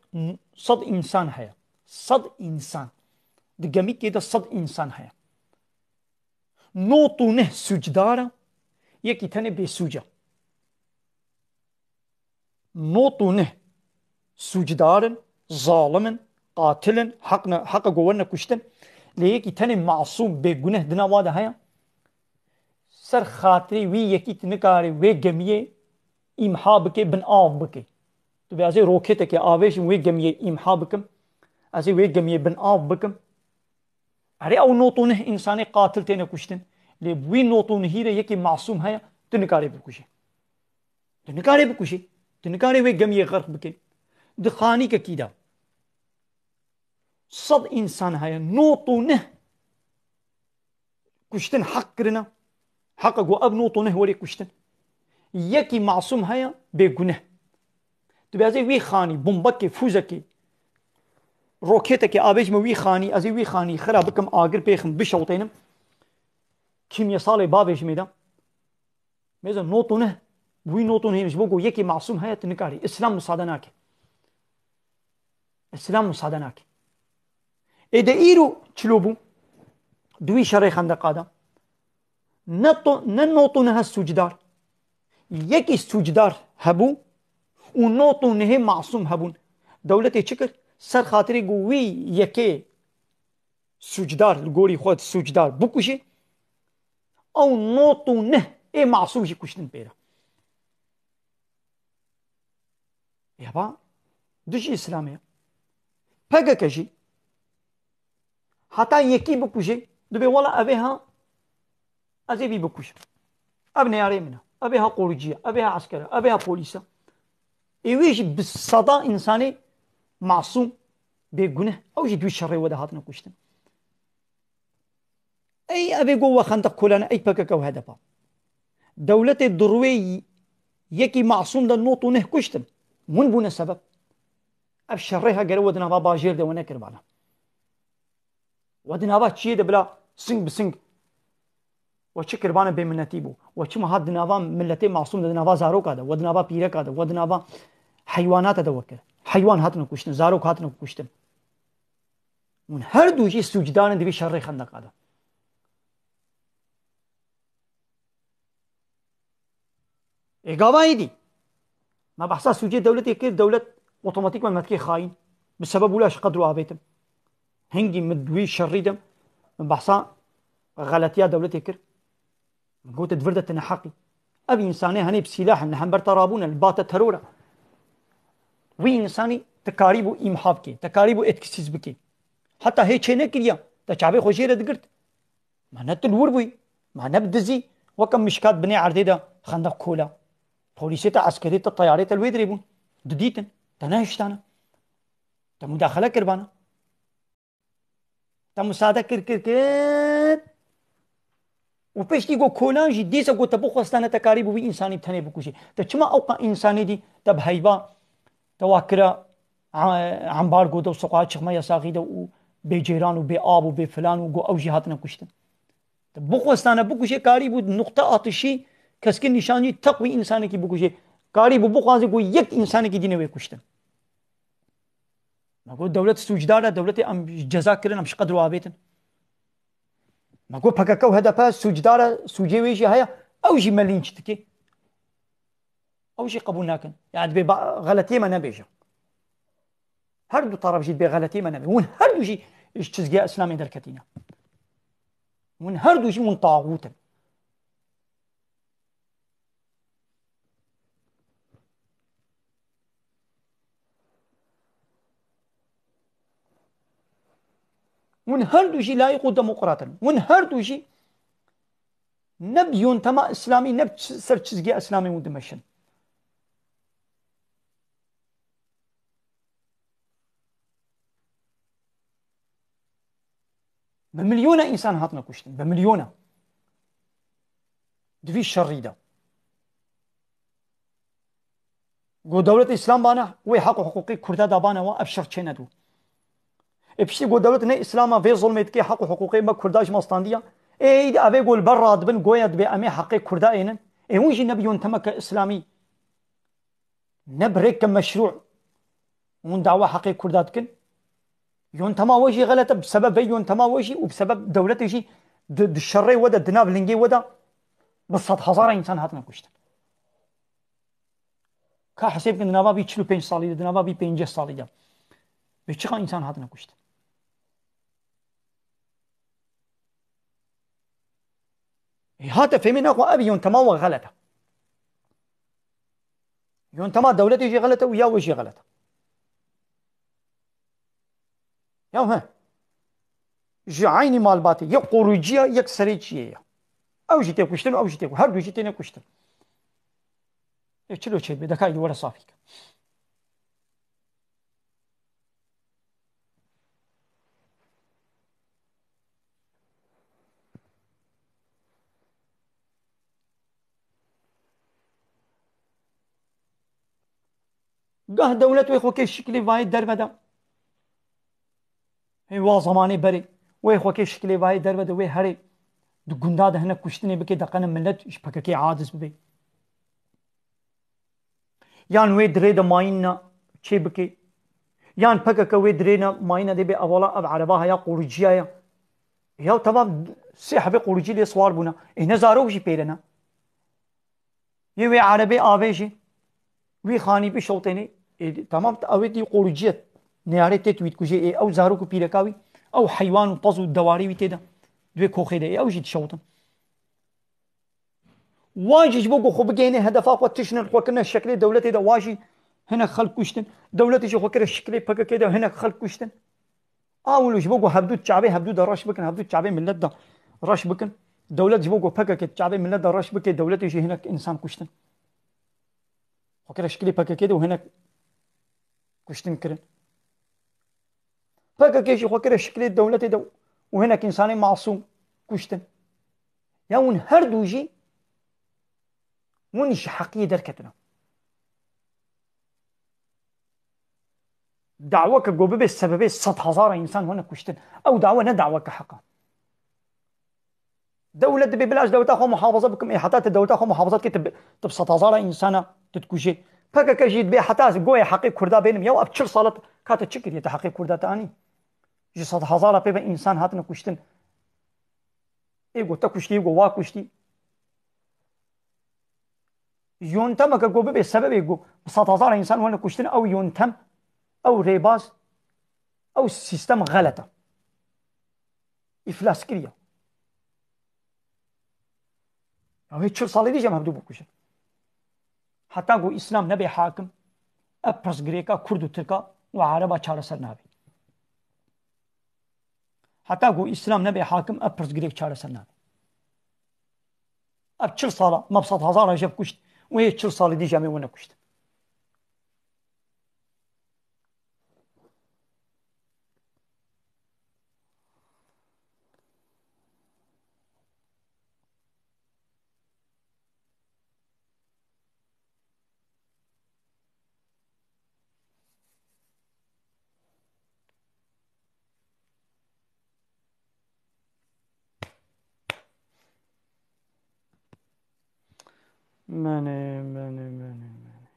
sed însan heye. Sed însan. Di gemîkê de sed însan heye. Nod û neh sûcdar e, yekî tenê bêsûc e. Nod û neh sûcdar in, zalim in, qatil in, heq ne, heqe ku werine kuştin. Lê yekî tenê masûm, bêguneh di nava de heye. Ser xatirê wî yekî tu nikarî wê gemiyê îmha bike, bin av bike. Tu bê ez ê roketekê avêjim wê gemiyê îmha bikim. Ez ê wê gemiyê bin av bikim. Erê, ew nod û neh însanê qatil têne kuştin. Lê bi wî nod û nehî re yekî masûm heye, tu nikarê bikujê. Tu nikarê bikujê. Tu nikarê wê gemiyê xerq bikê. Di xanîkekî de sed însan heye, nod û neh kuştin heq kirine. Heqe ku ev nod û neh werê kuştin. Yekî masûm heye, bêguneh. Tu bê ez ê wî xanî, bombekê, fûzekê, roketekê avêjime wî xanî, ez ê wî xanî xira bikim, agir pêxim, bişewtênim. Kîmyesalê bavêjimê de. Mêze nod û neh, wî nod û neh, ji bo ku yekî masûm heye, tu nikarî. Îslam misade nake. Îslam misade nake. Ê de îro çilo bû? Di wî şerê xendeqa de. Ne to-, ne nod û neh sûcdar. Yekî sûcdar hebû û nod û nehê masûm hebûn. Dewletê çi kir? Ser xatirê ku wî yekê sûcdar, li gorî xwe sûcdar bikujê, ew nod û neh ê masûm jî kuştin pê re. Ya ba, dijî Îslamê ye. P K K jî heta yekî bikujê, dibê wela ev ê ha, ez ê vî bikujim. Ev neyarê min e. Ev ê ha qoricî ye. Ev ê ha esker e. Ev ê ha polîs e. Ê wê jî bi seda însanê masûm, bêguneh, ew jî di wî şerê we de hatine kuştin. Ey ev ê go we xendeq kolane, ey P K K û H D P. Dewletê di rûyê yekî masûm de nod û neh kuştin. Hûn bûne sebeb. Ev şerê ha gere we di nava bajêr de we nekiribana. We di nava çiyê de bila sing bi sing. We çi kiribane bêminnetî bû. We çima hat di nava miletê masûm de, di nava zaroka de, we di nava pîreka de, we di nava heywanata de we kir. Heywan hatine kuştin, zarok hatine kuştin. Hûn her du jî sûcdar in di vî şerê xendeqa de. Ê gava êdî. Me behsa sûcê dewletê kir, dewlet otomatîkman me dikê xayîn. Bi sebeb wila ji qedro avêtim. Hingî min di wî şerî de min behsa xeletiya dewletê kir. Min gote di vir de tu neheqî. Ev însanê henê bi sîlah in, li hember te rabûne, li ba te teror e. Wî însanî tu karîbû îmha bikê, te karîbû etkisiz bikê. Heta hê çê nekiriya, te çavê xwe jê re digirt. Ma ne tu li wir bûyî, ma ne bi dizî, weke mişkat binê erdê de xendeq kola. Polîsê te, eskerê te, teyarê te li wê dirê bûn. Didîtin, te nehiştane. Te mudaxele kiribane. Te musade kir, kir, kir. Û piştî got kolan jî dîsa got te bixwestane te karîbû wî însanî bi tenê bikujî. Te çima ewqa însanî dî te bi heyva te wa kira, a-, ambargo de û sokağa çıkma yasağı de û bê ceyran û bê av û bê filan û got ew jî hatine kuştin. Te bixwestane bikujê karîbû nuqte atişî keskin nîşanî teq wî însanekî bikujê. Karîbû bixwaze got yek însanekî dî newê kuştin. Me got dewlet sûcdar e, dewletê em ceza kirin, em ji qedro avêtin. Me got P K K û H D P sûcdar e, sûcê wê jî heye, ew jî me lînç dike. Ew jî qebûl nakin. Yani dibê ba-, xeletiyê me nebêje. Her du taraf jî bê xeletiyê me nebe. Hûn her du jî ji çizgiya Îslamê derketîne. Hûn her du jî hûn taxût in. Hûn her du jî layîq û demokrat in. Hûn her du jî ne bi yontema Îslamî, ne bi çi-, ser çizgiya Îslamê hûn dimeşin. Bi milyona însan hatine kuştin. Bi milyona. Di vî şerî de. Go dewlet Îslam bana, wê heq û hiqûqê Kurda da bana wa, ev şer çênedû. Ê piştî go dewlet ne Îslama vê zulmê dike, heq û hiqûqê me Kurda ji me standiya. Ê, ê de evê go li ber radibin, goya dibê em ê heqê Kurda ênin. Ê hûn jî ne bi yontemeke Îslamî, ne bi rêke meşrû hûn dawa heqê Kurda dikin. Yontema we jî xelet e, bi sebeb vê yontema we jî û bi sebeb dewletê jî di, di şerê we de, di nav lingê we de bi sed hezara însan hatine kuştin. Ka hesêb kin di nava vî çil û pênc salî de, di nava vî pêncî salî de. Vê çiqa însan hatine kuştin. Ê, hate fêmê naxwe ev yontema we xelet e. Yontema dewletê jî xelet e û ya we jî xelet e. Ya he. Ji eynî malbatê, yek qorûcî ye, yek serêçiyê ye. Ew jî tê kuştin û ew jî tê ku-, her du jî têne kuştin. Ê çilo çêdibe, dekayî were safî ke. Gah dewlet wê xwe kê şiklê vayê derve de. Hê wa zemanê berê. Wê xwe kê şiklê vayê derve de wê herê di gunda de hinek kuştinê bike, deqene millet ji P K K aciz bibe. Yan wê dirê de mayîna çê bike. Yan P K K wê dirê ne mayîna dê bê evala ev ereba heya qoriciya ye. Ya tamam, sê hebê qoricî lê siwar bûne. Ê ne zarok jî pêre ne. Yê wê erebê avêjî, wî xanî bişewtênê, ê, tamam, ew ê dî qorûciyet, neyarê tê tu wî dikujê, ê, ew zarok û pîreka wî, ew heywan û pez û dewarê wî tê de, di wê koxê de, ê, ew jî dişewtin. Wan jî ji bo ku xwe bigihêne hedefa xwe, tiştin xwe kirine şeklê dewletê de, wan jî hinek xelk kuştin. Dewletê jî xwe kire şeklê P K K de, hinek xelk kuştin. A wilo ji bo ku hevdû çavê hevdû de reş bikin, hevdû çavê millet de reş bikin. Dewlet ji bo ku P K K çavê millet de reş bike, dewletê jî hinek însan kuştin. Xwe kire şikilê P K K de û hinek kuştin kirin. P K K jî xwe kire şikilê dewletê de û hinek însanê masûm kuştin. Ya hûn her du jî hûn ji heqiyê derketine. Daweke ku bibe sebebê sed hezara însan wene kuştin. Ew dawe ne daweke heq e. Dewlet dibê bila ez dewleta xwe muhafaza bikim. Ê heta tu dewleta xwe muhafaza dikî, tu bi, tu bi sed hezara însana tu dikujê. P K K jî dibê heta ez goya heqê Kurda bênim. Ya ev çil sal e, ka te çi kiriye, tu heqê Kurda te anî? Ji sed hezara pê ve însan hatine kuştin. Ê go te kuştî, ê go wa kuştî. Yontemeke ku bibe sebebê ku bi sed hezara însan wene kuştin, ew yontem, ew rêbaz, ew sîstem xelet e. Îflas kiriye. Ya wê çil salê dî jî em hevdû bikujin. Heta ku Îslam nebe hakim, ev pirsgirêka Kurd û Tirka û Ereba çareser nabe. Heta ku Îslam nebe hakim, ev pirsgirêk çareser nabe. Ev çil sala me bi sed hezara jev kuşt û yê çil salî dî jî em ê wene kuştin. Menê, menê, menê, menê.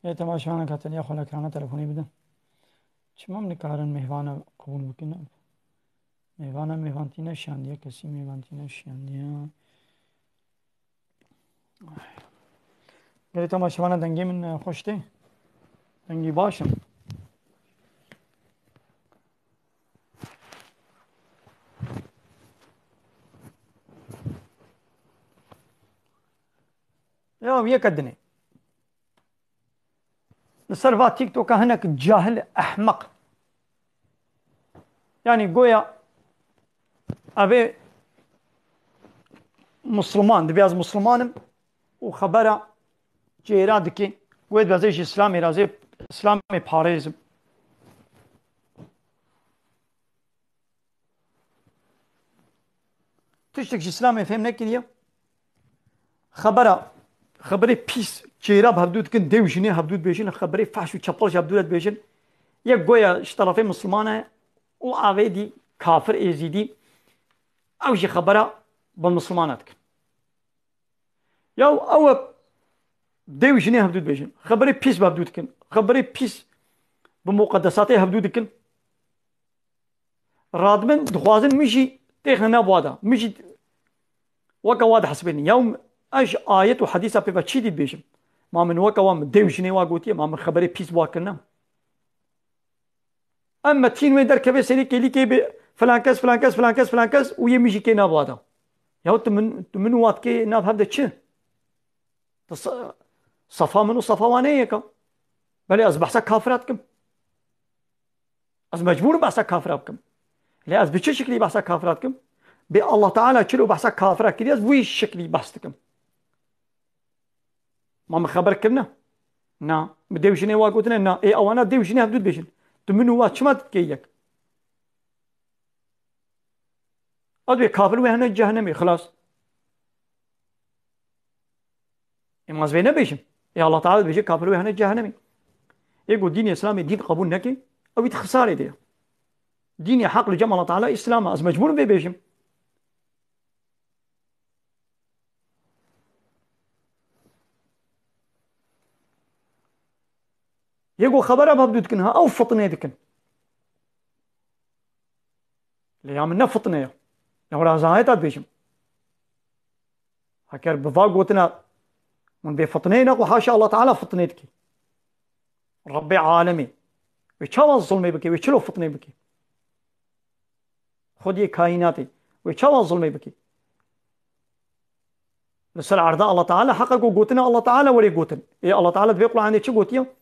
Ê temaşevanan, kateliya xwe lekrana telefonê bidin. Çima em nikarin mêvana qebûl bikin? Mêvana mêvantî neşiyandiye, kesî mêvantî neşiyandiye. Gelê temaşevana dengê min, e, xweş tê? Dengî baş e? Ya, yeke dinê. Li ser va TikToka hinek cahil, ehmeq. Yanî goya ev ê Musliman, dibê ez Musliman im û xebera çêra dike. Wê dibê ez ê ji Îslamê re, ez ê Îslamê parêzim. Tiştek ji Îslamê fêm nekiriye. Xebera, xeberê pîs çêra bi hevdû dikin, dê û jinê hevdû dibêjin, xeberê fehş û çepel ji hevdû re dibêjin. Yek goya ji terefê Misliman e û avêdî kafir êzîdî, ew jî xebera bi Mislimana dikin. Ya ew e, dê û jinê hevdû dibêjin. Xeberê pîs bi hevdû dikin. Xeberê pîs bi muqedesatê hevdû dikin. Radibin, dixwazin min jî têxine nav wa de. Min jî weke wa dihesibênin. Ya ez ji ayet û hedîsa pê ve çi dî dibêjim? Ma min weke wa, min dê û jinê wa gotiye, ma min xeberê pîs bi wa kirine? Em metîn wê derkeve serê kêlîkê bê filan kes, filan kes, filan kes, filan kes û yê min jî kê nav wa de. Ya tu min, tu min û wa dikê nav hev de çi? Tu se-, sefa min û sefa wan ê yek e. Belê ez behsa kafira dikim. Ez mecbûr im behsa kafira bikim. Lê ez bi çi şiklî behsa kafira dikim? Bê Allah Teala çilo behsa kafira kiriye, ez wî şiklî behs dikim. Ma min xeber kirine? Na. Min dê û jinê wa gotine? Na. Ê ewana dê û jinê hevdû dibêjin. Tu min û wa çima dikê yek? Ew dibê kafir wê hene cehennemê, xilas. Ê ma ez vê nebêjim. Ê Allah Teala dibêje kafir wê hene cehennemê. Ê ku dînê Îslamê dîn qebûl neke, ew ît xisarê de ye. Dînê heq li cem Allah Teala Îslam e. Ez mecbûr im vê bêjim. Yê ku xebera bi hevdû dikin, ha, ew fitnê dikin. Lê ya min ne fitne ye. Ya wira ez ayeta dibêjim. Heger bi va gotina min bê fitneyê ne, ku haşa Allah Teala fitnê dike. Rabbê alemê. Wê çawa zulmê bike? Wê çilo fitnê bike? Xwediyê kaînatê. Wê çawa zulmê bike? Li ser erda Allah Teala heqa ku gotine Allah Teala were gotin. Ê Allah Teala di vê Qur'anê çi gotiye?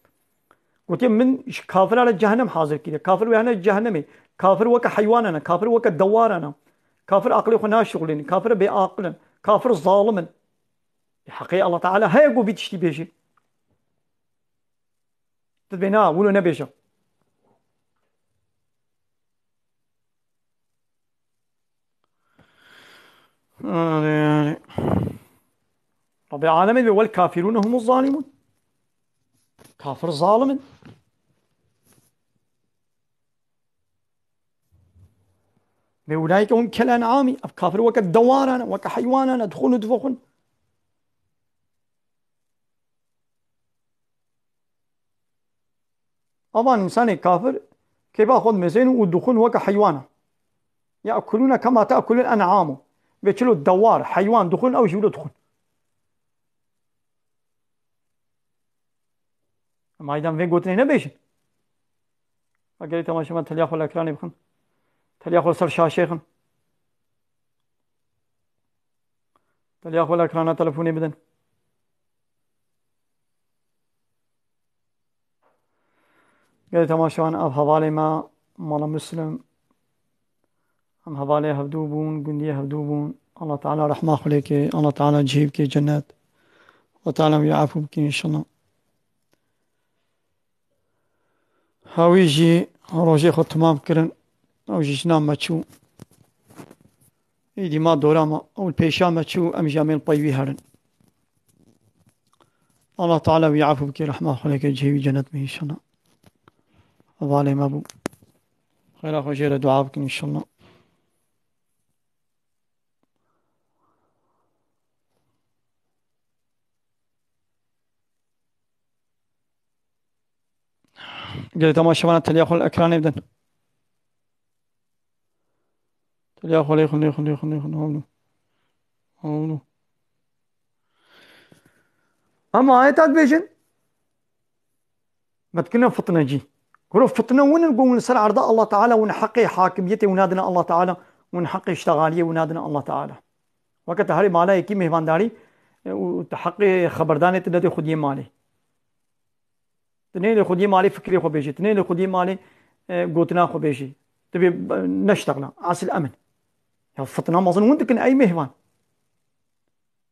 Gotiye, min ji kafira re cehennem hazir kiriye. Kafir wê hene cehennemê. Kafir weke heywanan e. Kafir weke dewaran e. Kafir aqilê xwe naşixulînin. Kafir bêaqil in. Kafir zalim in. Ê heqê Allah Teala heye ku vî tiştî bêjî? Tu dibê na, wilo nebêje. Rabbê alemê dibê, "Wel kafirûne humuz zalimûn." Kafir zalim in. Ve ulaike hum kel en'amî. Ev kafir weke dewaran e, weke heywanan e, dixwin û difixwin. Avan însanê kafir kêfa xwe dimezên û dixwin weke heywana. Ye'kulûne kema te'kulul en'amu. Vê çilo dewar, heywan dixwin, ew jî wilo dixwin. Em aydan vê gotinê nebêjin. Egerê temaşevan teliya xwe li ekranê bixin. Teliya xwe li ser şaşê xin. Teliya xwe li ekrana telefonê bidin. Gelê temaşevan, ev hevalê me, Mala Muslim, em hevalê hevdû bûn, gundiyê hevdû bûn. Allah Teala rehma xwe lê ke, Allah Teala cihê bike cennet. Allah Teala wî efû bike înşallah. Hawî jî rojê xwe temam kirin. Ew jî jina me çû. Êdî ma dora me. Ew li pêşa me çû. Em jî em ê li pey wî herin. Allah Teala wî efû bike, rehma xwe lê ke, cihê wî cennet be înşallah. Hevalê me bû. Xêra xwe jê re dua bikin înşallah. Gelê temaşevana teliya xwe li ekranê bidin. Teliya xwe lê xwe, lê xwe, lê xwe, lê xwe, hewlo. Hewlo. Em ayeta dibêjin. Me dikine fitnecî. Kuro fitne win in, ku win li ser erda Allah Teala, win heqê hakimiyetê win nadine Allah Teala, win heqê ştegaliyê win nadine Allah Teala. Weke te herê mala yekî mêhvandarî, e, û te heqê xeberdanê te nedê xwediyê malê. Tu neyê li xwediyê malê fikrê xwe bêjî. Tu neyê li xwediyê malê, e, gotina xwe bêjî. Tu bê, e, neştexla. Asil emin. Ya fitna mezin hûn dikin ey mêhvan.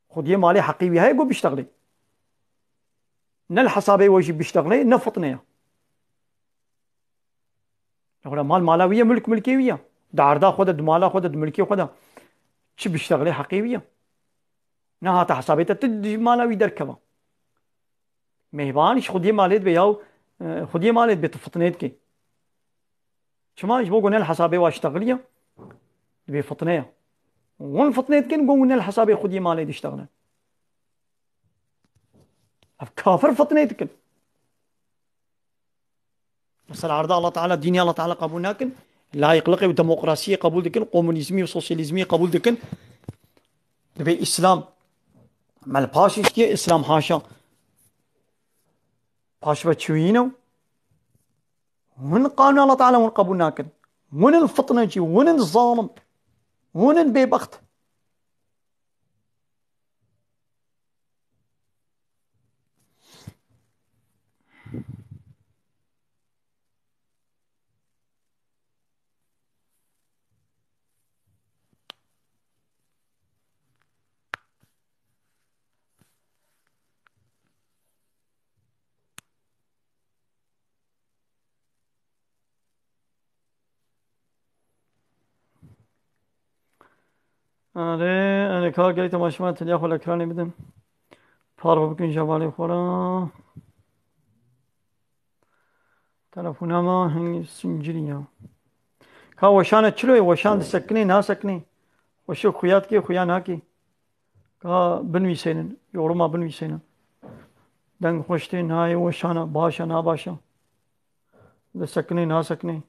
Xwediyê malê heqî wî heye ku biştexlê. Ne li hesabê we jî biştexlê, ne fitne ye. Lewra mal mala wî ye, mulk milkê wî ye. Di erda xwe de, di mala xwe de, di milkê xwe de çi biştexlê heqê wî ye. Nehate hesabê te tu di mala wî derkeva. Mêhban ji xwediyê malê dibe yaw, e, xwediyê malê dibe tu fitnê dikê. Çima ji bo ku ne li hesabê wa ştexiliye, dibê fitne ye. Hûn fitnê dikin, ku hûn ne li hesabê xwediyê malê diştexilin. Ev kafir fitnê dikin. Mesela arda Allah Teala, dînî Allah Teala qebûl nakin. Layıklıkê û demokrasiyê qebûl dikin, komünizmî û sosyalizmî qebûl dikin. Dibê Îslam. Me li paş iştiye, Îslam haşa. Paş ve çûyîne. Hûn qanûn Allah Teala hûn qebûl nakin. Hûn in fitnecî, hûn in zalim. Hûn in bêbext. Erê, erê, ka gelî temaşevan teliya xwe li ekranê bidin. Parve bikin ji hevalê xwe re. Telefona me hingî sincilî ya. Ka weşane çilo ye, weşan disekinê, nasekinê. Xweşik xuya dikê, xuya nakê. Ka binivîsênin, yoruma binivîsênin. Deng xweş tê, nayê weşana, baş e, nabaş e. Disekinê, nasekinê.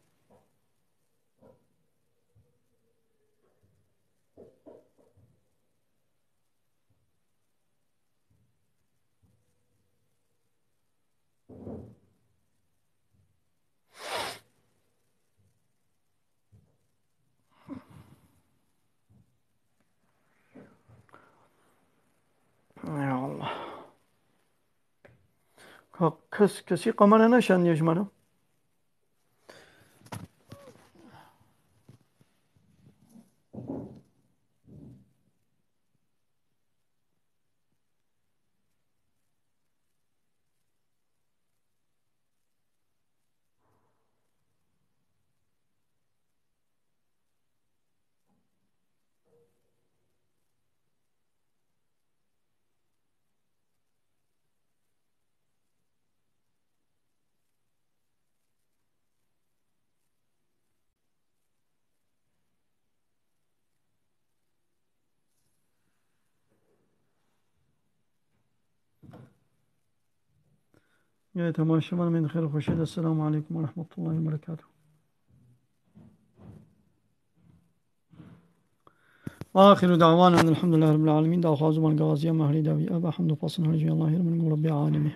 Ya Allah. Ka kes, kesî kamera neşandiye ji me re. Gelê temaşevan, em ê di xêr û xweşiyê de. Esselamu aleykum ve rahmetullahi ve berekatuhu. Axiru da'wana enelhamdülillahi rabbil alemin. Daxwaz û bangawazîya me herî dawî ev e, hemd û pasin herî jî Allahê min Rebbê alemî.